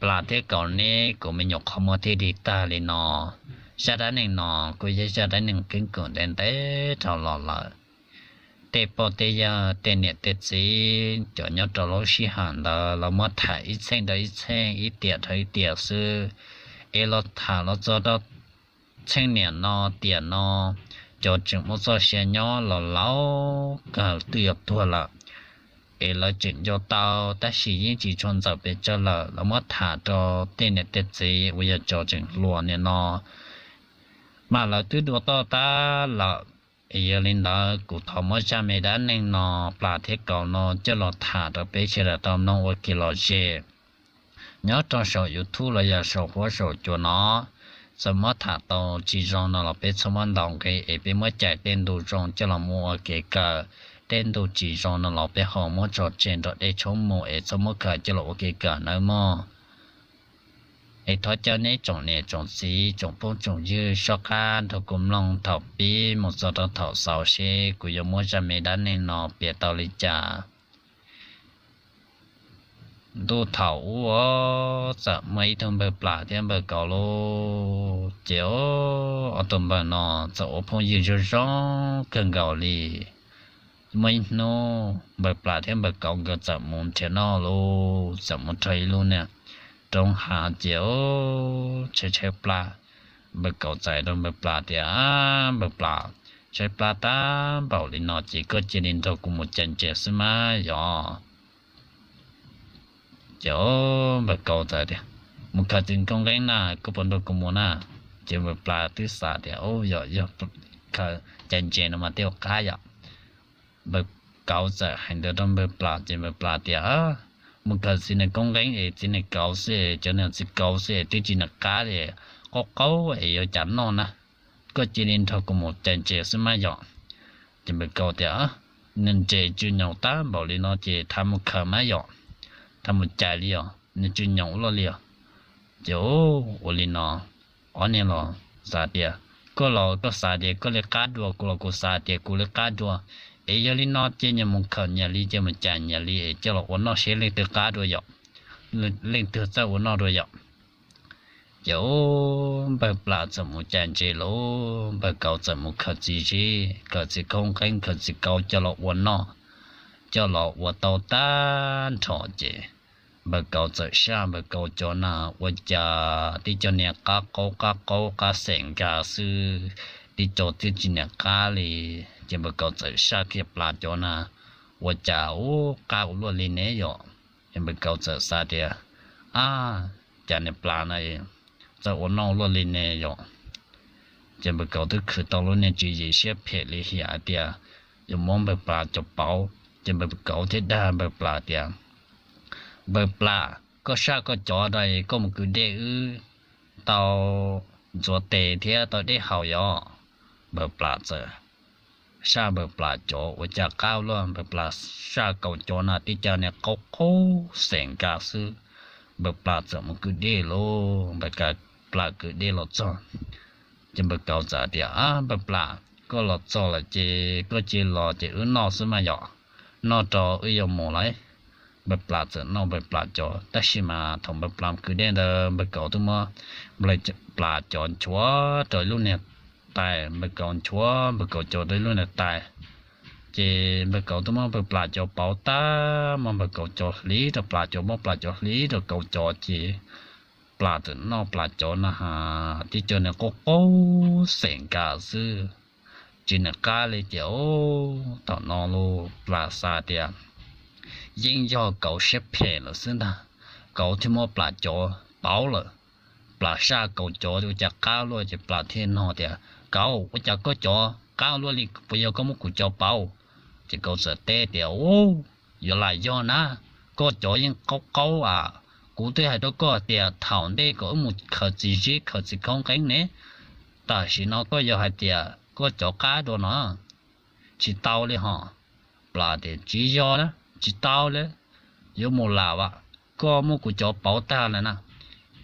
Plas thiab Kaus neb kuv me nyuam qhov muag thiaj li tag li no. Zaj dab neeg no kuj yog zaj dab neeg keeb kwm ntev ntev dhau los lawm. Tej pog tej yawg tej niam tej txiv cov nyob rau lub sij hawm ntawd los muab tham ib txheej rau ib txheej, ib tiam rau ib tiam xwb, es los tham los txog rau txheej niam no tiam no, cov tseem muaj txoj sia nyob los laus kawg twb yuav tuag lawm, es lawv tseem nco tau tab sis yeej tsis tshua ntxaws pes tsawg lawm, los muab tham rau tej niam tej txiv uas yog cov tseem hluas nim no mas lawv twb dua toj tab lawm. Es yog li ntawd kuv thov muab zaj me dab neeg no, Plas thiab Kaus no coj los tham rau peb sawv daws tau mloog ua kev lom zem. Nyob rau saum YouTube los yog saum huab saum cua no, txawm muab tham tau tsis zoo no los peb txhob muab ntaus nqi es peb muab cais tej ntu zoo coj los mus ua kev kawm, tej ntu tsis zoo no los peb ho muab tso tseg nrog dej tshoob mus es txhob muab khaws coj los ua kev kawm nawb mog. Es thov caw neb tsoom niam tsoom txiv tsoom phooj tsoom ywg soj qab nrog kuv mloog thaum pib mus txog rau thaum xaus seb kuv yuav muab zaj me dab neeg no piav tau li cas. Ntuj thaum ub txawm muaj ib tug npawg Plas thiab npawg Kaus lauj. Ces ob tug npawg no txawm ua phooj ywg zoo zoo kawg nkaus li. Muaj ib hnub npawg Plas thiab npawg Kaus nkawd txawm mus nrhiav noj lauj, txawm mus rau ib lub niag roob hav ces tshaib tshaib plab. Npawg Kaus txais rau npawg Plas tias, Npawg Plas, tshaib plab tag npaum li no ces koj cia li nrog kuv mus cais ntses xwb mas yog. Ces npawg Kaus txawm tias, Mus khaws txiv nkauj nqeeb na, koj puas nrog kuv mus na? Ces npawg Plas twb xav tias, Yog, yog khaws cais ntses no mas tej ua qab yom. Npawg Kaus txawm hais ntawd rau npawg Plas ces npawg Plas tias, Mus khaws txiv niag koob nqeeb es txiv niag kauv xwb es cov niag txiv kauv xwb es twb tsis niag qab li, qaub qaub es yuav cas noj na. Koj cia li nrog kuv mus cais ntses xwb mas yom. Ces npawg Kaus tias, Niag ntses tsw nyoos tag npaum li no ces thov mus khaws mas yom, thov mus cais li os, nws tsw nyoos ua luaj li os. Ces ua li no, ob niag los xav tias, koj los koj xav tias koj li qab dua, kuv los kuv xav tias kuv li qab dua. Es yog li no ces nyias mus khaws nyias li, ces mus cais nyias li es coj los ua noj seb leej twg qab dua yom, leej twg txawj ua noj dua yom. Ces npawg Plas txawm mus cais ntses lauj, npawg Kaus txawm mus khaws txiv zeb, khaws txiv koob nqeeb, khaws txiv kauv coj los ua noj, coj los ua tau tag nrho ces npawg Kaus txawm saj npawg Kaus cov na, ua cas tib co niag qab qaub qab qaub qab xeem nkag xwb, tib co twb tsis niag qab li. Ces npawg Kaus txawm saj kiag Plas cov na, ua cas ua qab ua luaj li ne yom. Ces npawg Kaus txawm xav tias, Ab, cas niag Plas no txawj ua noj luaj li ne yom. Ces npawg Kaus twb khwv tau lub niag tswv yim siab phem li hiam hais tias yuav muab npawg Plas cov pauv. Ces npawg Kaus thiaj dag npawg Plas tias, Npawg Plas, koj saj koj cov rau koj mus kwv dej wb tau ntxuav tes thiab tau dej haus yom. Npawg Plas txawm saj npawg Plas cov ua cas qab luaj, npawg Plas saj Kaus cov na tib co niag qaub qaub xeem nkag xwb. Npawg Plas txawm mus kwv dej lauj, npawg Plas kwv dej los txog ces npawg Kaus txawm tias, Ab, npawg Plas, koj los txog lawm ces koj cia li los ces wb noj xwb mas yom, noj rau wb yuav mus lawm. Npawg Plas txawm noj npawg Plas cov, tab sis mas thaum npawg Plas kwv dej ntawd npawg Kaus twb muab npawg Plas cov nchuav rau lub niag tais, npawg Kaus nchuav npawg Kaus cov rau lub niag tais. Ces npawg Kaus twb muab npawg Plas cov pauv tag, muab npawg Kaus cov hliv rau Plas cov, muab Plas cov hliv rau Kaus cov ces Plas txawm noj Plas cov na has tib co niag qaub qaub xeem nkag xwb, tsis niag qab li ces thaum no los Plas xav tias yeej yog Kaus siab phem lawm xwb ntag, Kaus thiaj muab Plas cov pauv lawm. Plas saj Kaus cov ua cas qab luaj ces Plas thiaj nug tias, Kaus, ua cas koj cov qab luaj li, puas yog koj muab kuv cov pauv? Ces Kaus txawm teb tias, Ub, yuav lam yog na, koj cov yeej qaub qaub a. Kuv twb hais rau koj tias thaum ntej kom wb mus khaws txiv zeb khaws txiv khaub nqeeb ne, tam sim no koj yog hais tias koj cov qab dua no, tsis tau li hos. Plas tias, Tsis yog na, tsis tau li, yuav mus lam as, koj muab kuv cov pauv tag lawm na.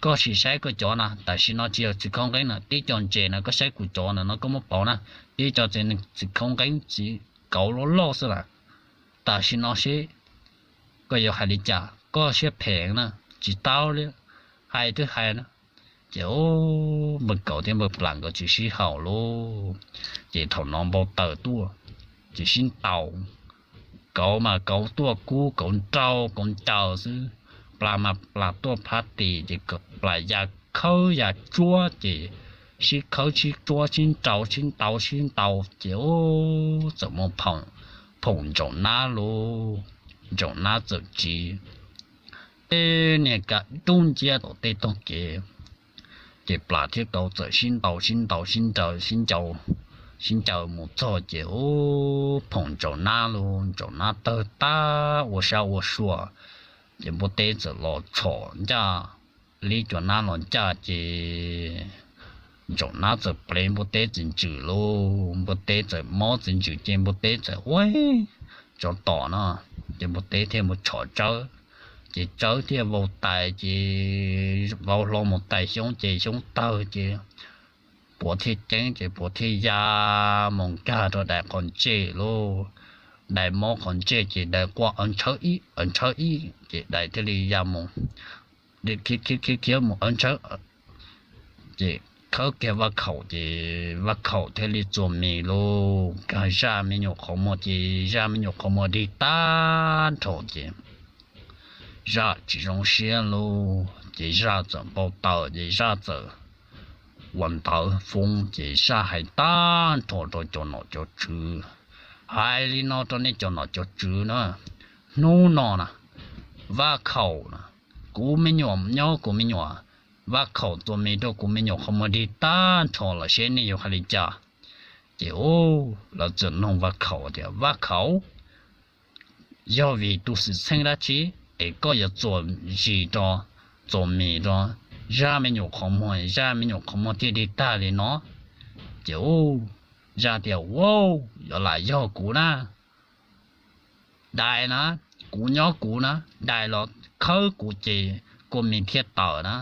Koj sim saib koj cov na, tam sim no tsis yog txiv khaub nqeeb na, tib co ntses na, koj saib kuv cov na no koj muab pauv na, tib co txiv khaub nqeeb txiv kauv loj loj xwb lawm. Tam sim no seb koj yuav hais li cas, koj siab phem na, tsis tau li. Hais twb hais na, ces npawg kauv thiab npawg plas nkawd tsis sib haum lauj. Ces thaum no npau taws tuaj, ces sib ntaus, kauv mas kauv tuaj kub kauv nrau kauv ncaws xwb, plas mas plas tuaj phab tis ces plas ya khawb ya tsuab ces sib khawb sib tsuab sib nrau sib ntaus sib ntaus ces txawm muaj phoom ntsaum nab lauj. Ntsaum nab txawm tsiv tej niag ka dub nciab tom tej tog kev. Ces plas thiab kauv txawm sib ntaus sib ntaus sib nraws sib ncaws, sib ncaws mus txog ces phoom ntsaum nab lauj, ntsaum nab tawg tag ua sab ua sua. Ces npua teb txawm los tshom ncaj, li cua nab los ncaj ces ntsaum nab txawm plev npua teb txiv ntsws lauj. Npua teb txawm mob txiv ntsws ces npua teb txawm ua tsov tom no, ces npua teb thiaj mus tshom tsawb, ces tsawb thiaj vau tais ces vau hlo mus tais xyoob ces xyoob tawg ces puav thiaj ceeb ces puav thiaj ya mus nkag rau dais qhov ntsej lauj. Dais mob qhov ntsej ces dais quaj aw ntshawb ib aw ntshawb ib ces dais thiaj li ya mus khiav khiav mus aw ntshawb. Ces khawb kiag Vaj Khaum ces Vaj Khaum thiaj li txuas mis lauj, nkag zaj me nyuam qhov muag ces zaj me nyuam qhov muag dig tag nrho ces zaj tsis zoo siab lauj, ces zaj txawm npau taws ces zaj txawm ua ntawv foob ces zaj hais tag nrho rau cov nom cov tswv. Hais li no rau nej cov nom cov tswv na, hnub no na, Vaj Khaum na, kuv me nyuam nyob kuv me nyuam, Vaj Khaum txuas mis rau kuv me nyuam qhov muag dig tag nrho lawm seb nej yuav hais li cas. Ces lawv txawm noog Vaj Khaum tias, Vaj Khaum, yog vim tus xwm txheej dab tsi es koj yuav txuas zis rau, txuas mis rau zaj me nyuam qhov muag, zaj me nyuam qhov muag thiaj dig tag li no? Ces zaj tias, Au, yuav lam yog kuv na, dais na, kuv nyob kuv na, dais los khawb kuv ces kua mis thiaj tawm na,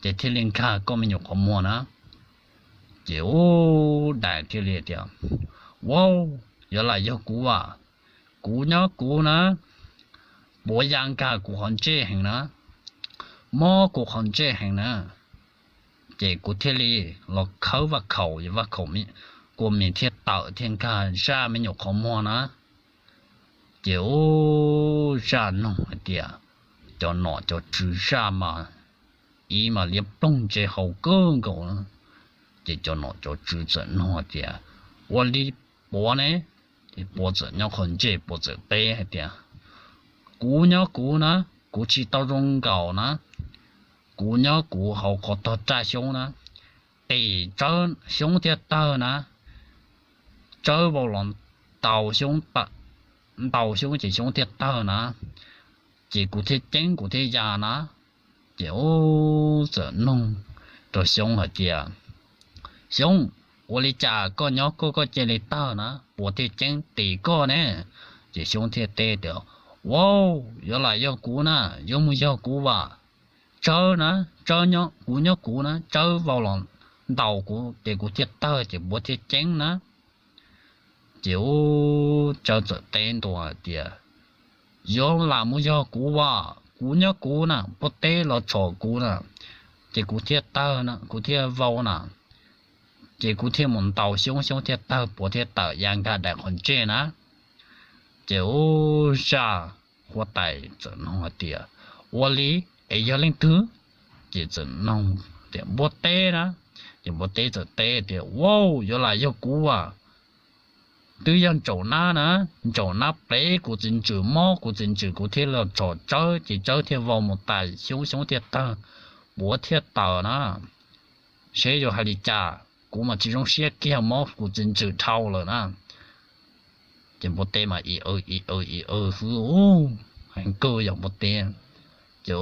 ces thiaj li nkag koj me nyuam qhov muag na. Ces dais thiaj li tias, Au, yuav lam yog kuv as, kuv nyob kuv na, puav ya nkag kuv qhov ntsej heev na, mob kuv qhov ntsej heev na, ces kuv thiaj li los khawb Vaj Khaum, Vaj Khaum kua mis thiaj tawm thiaj nkag zaj me nyuam qhov muag na. Ces zaj noog hais tias, cov nom cov tswv zaj mas ib mas liab ploog ntse haus kawg nkaus na. Ces cov nom cov tswv txawm noog hais tias, Ua li puav ne? Ces puav txawm nyob qhov ntsej puav txawm teb hais tias, Kuv nyob kuv na, kuv tsis tau zoo nkaus na, kuv nyob kuv hauv qhov tog raj xyoob na, tis tsawb xyoob thiaj tawg na, tsawb vau los ntaus xyoob, ntaus xyoob ces xyoob thiaj tawg na, ces kuv thiaj ceeb kuv thiaj ya na. Ces txawm noog rau xyoob hais tias, Xyoob, ua li cas koj nyob koj koj cia li tawg na, puav thiaj ceeb tis koj ne? Ces xyoob thiaj teb tias, Au, yuav lam yog kuv na, yuav mus yog kuv as, tsawb na, tsawb nyob kuv nyob kuv na, tsawb vau los ntaus kuv ces kuv thiaj tawg ces puav thiaj ceeb na. Ces tsawb txawm teb ntua hais tias, Yuav lam mus yog kuv as, kuv nyob kuv na, npua teb los tshom kuv na, ces kuv thiaj tawg na, kuv thiaj vau na, ces kuv thiaj mus ntaus xyoob, xyoob thiaj tawg puav thiaj tawm ya nkag dais qhov ntsej na. Ces zaj huab tais txawm noog hais tias, Ua li es yog leej twg? Ces txawm noog tias, Npua teb na. Ces npua teb txawm teb tias, Au, yuav lam yog kuv as, twb yog ntsaum nab na, ntsaum nab plev kuv txiv ntsws mob kuv txiv ntsws kuv thiaj los tshom tsawb ces tsawb thiaj vau mus tais xyoob, xyoob thiaj tawg, puav thiaj tawm na. Seb yuav hais li cas, kuv mas tsis zoo siab kiag mob kuv txiv ntsws dhau lawm na. Ces npua teb mas i aw i aw i aw hwv u, heev kawg yog npua teb. Ces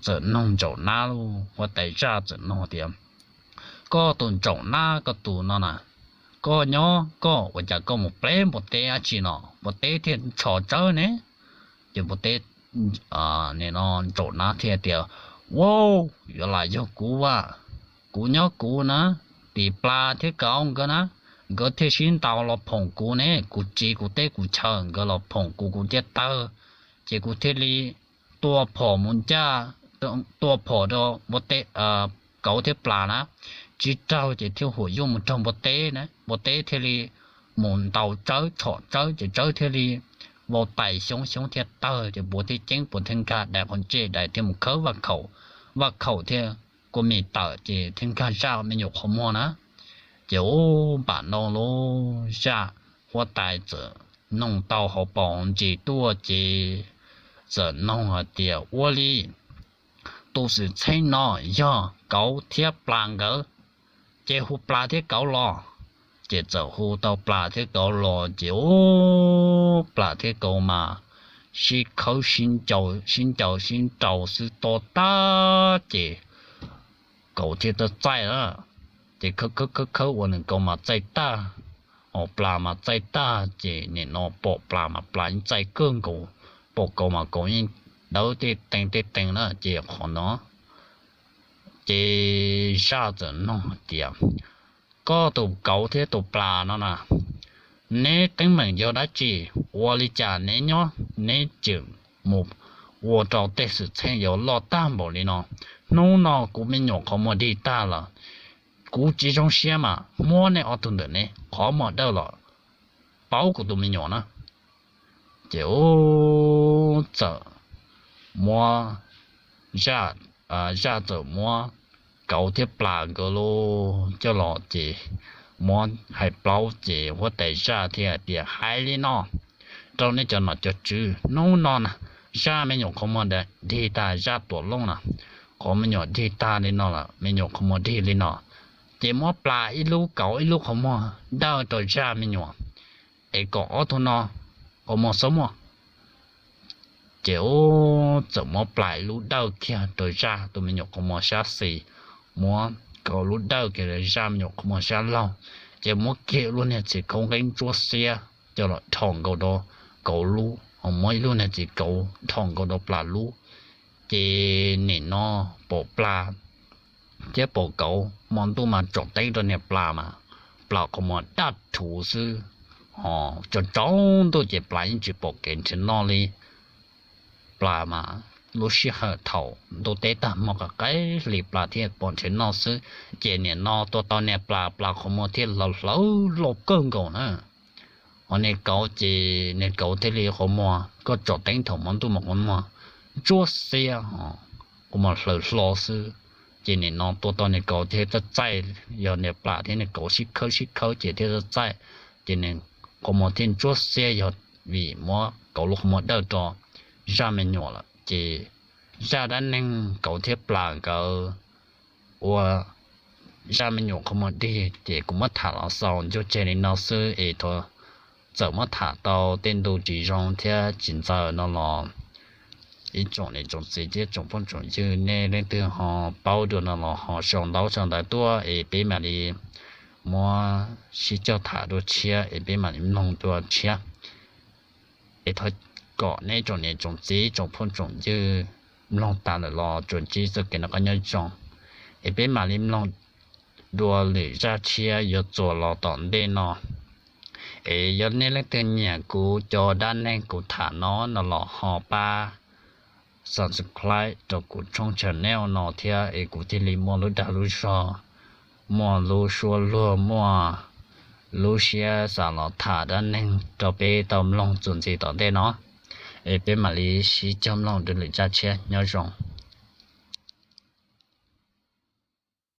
txawm noog ntsaum nab lauj, huab tais zaj txawm noog tias, Koj tus ntsaum nab koj tus no na, koj nyob koj ua cas koj mus plev npua teb dab tsi no, npua teb thiaj tshom tsawb ne? Ces npua teb, nim no ntsaum nab thiaj tias, Au, yuav lam yog kuv as, kuv nyob kuv na, tim plas thiab kauv nkawd na, nkawd thiaj sib ntaus los phoom kuv ne, kuv tsiv kuv teb kuv chaw nkawd los phoom kuv kuv thiaj tawg, ces kuv thiaj li tua phom mus ncaj tua phom rau npua teb, kauv thiab plas na, tsis raug ces thiaj huam yuj mus raug npua teb na, npua teb thiaj li mus ntaus tsawb txhom tsawb ces tsawb thiaj li vau tais xyoob, xyoob thiaj tawg ces puav thiaj ceeb, puav thiaj nkag dais qhov ntsej, dais thiaj mus khawb vaj khaum, vaj khaum thiaj kua mis tawm ces thiaj nkag zaj me nyuam qhov muag na. Ces ub, npam no lub zaj huab tais txawm noog tau hauv paus ntsis tuaj ces txawm noog hais tias, Ua li, tus xwm txheej no yog kauv thiab plas nkawd, ces hu plas thiab kauv los. Ces txawm hu tau plas thiab kauv los ces ub, plas thiab kauv mas sib khawb sib ncaws sib ncaws sib nraus xwb to tag ces kauv thiaj txawj txaij lawm. Ces khawb khawb khawb khawb ua nws kauv mas txaij tag, ho plas mas txaij tag ces nim no pom plas mas plas yeej txaij kawg nkaus, pom kauv mas kauv yeej dawb tej teev tej teev na. Ces qhov no ces zaj txawm noog hais tias, Koj tus kauv thiab tus plas no na, neb teeb meem yog dab tsi? Ua li cas neb nyob neb tseem mus ua rau tej xwm txheej yuav loj tag npaum li no? Hnub no kuv me nyuam qhov muag dig tag lawm, kuv tsis zoo siab mas muab nej ob tug ntawm ne qhov muag dawj los pauv kuv tus me nyuam na. Ces ub, txawm muab zaj, zaj txawm muab kauv thiab plas nkawd lub coj los ces muab hais plaub ces huab tais zaj thiaj hais tias, Hais li no rau nej cov nom cov tswv, hnub no na, zaj me nyuam qhov muag dig tag, zaj tuam looj na, qhov me nyuam dig tag li no lawm, me nyuam qhov muag dig li no, ces muab plas ib lub kauv ib lub qhov muag dawj rau zaj me nyuam, es kom ob tug no qhov muag xob muaj. Ces ub, txawm muab plas ib lub dawj kiag rau zaj tus me nyuam qhov muag sab xis, muab kauv lub dawj kiag rau zaj me nyuam qhov muag sab laug, ces muab kiag lub niag txiv kauv nqeeb ntsuab xiab coj los dhos nkaus rau kauv lub, ho muab ib lub niag txiv kauv dhos nkaus rau plas lub. Ces nim no pom plas thiab pom kauv hmo ntuj mas tsom teeb rau niag plas mas plas qhov muag daj rhuv xwb, ho tsaus ntuj ces plas yeej tsis pom kev nrhiav noj li. Plas mas lub sij hawm thaum ntuj teb tag hmo qaim qaim hli plas thiaj pom nrhiav noj xwb, ces nim no tua tau niag plas, plas qhov muag thiaj hlawv hlawv loj kawg nkaus na. Ho niag kauv ces niag kauv thiaj li qhov muag, koj tsom teeb thaum hmo ntuj mas qhov muag ntsuab xiab, qhov muag hlaws hlo xwb. Ces nim no tua tau niag kauv thiaj txaij txaij, yog niag plas thiab niag kauv sib khawb sib khawb ces thiaj txaij txaij, ces niag qhov muag thiaj ntsuab xiab yog vim muab kauv lub qhov muag dawj rau zaj me nyuam lawm. Ces zaj dab neeg kauv thiab plas nkawd ua zaj me nyuam qhov muag dig ces kuv muab tham los xaus ncua tseg li no xwb es thaum txawm muab tham tau tej ntu tsis zoo thiab tsis ntxaws no los ib tsoom niam tsoom txiv thiab tsoom phooj tsoom ywg nej leej twg ho paub dua no los ho sau ntaub sau ntawv tuaj es peb mam li muab sib cog tham dua tshiab es peb mam li mloog dua tshiab. Es thov kom nej tsoom niam tsoom txiv tsoom phooj tsoom ywg mloog tas lawm los tsuas ntsib txoj kev noj qab nyob zoo, es peb mam li mloog dua lwm zaj tshiab yuav txuas los tom ntej no. Es yog nej leej twg nyiam kuv cov dab neeg kuv tham no no los ho pab subscribe rau kuv tshooj channel no thiab es kuv thiaj li muaj lub dag lub zog, muaj lub suab luag, muaj lub siab xav los tham dab neeg rau peb tau mloog txuas ntxiv tom ntej no. Es peb mam li sib cog mloog dua lwm zaj tshiab, nyob zoo.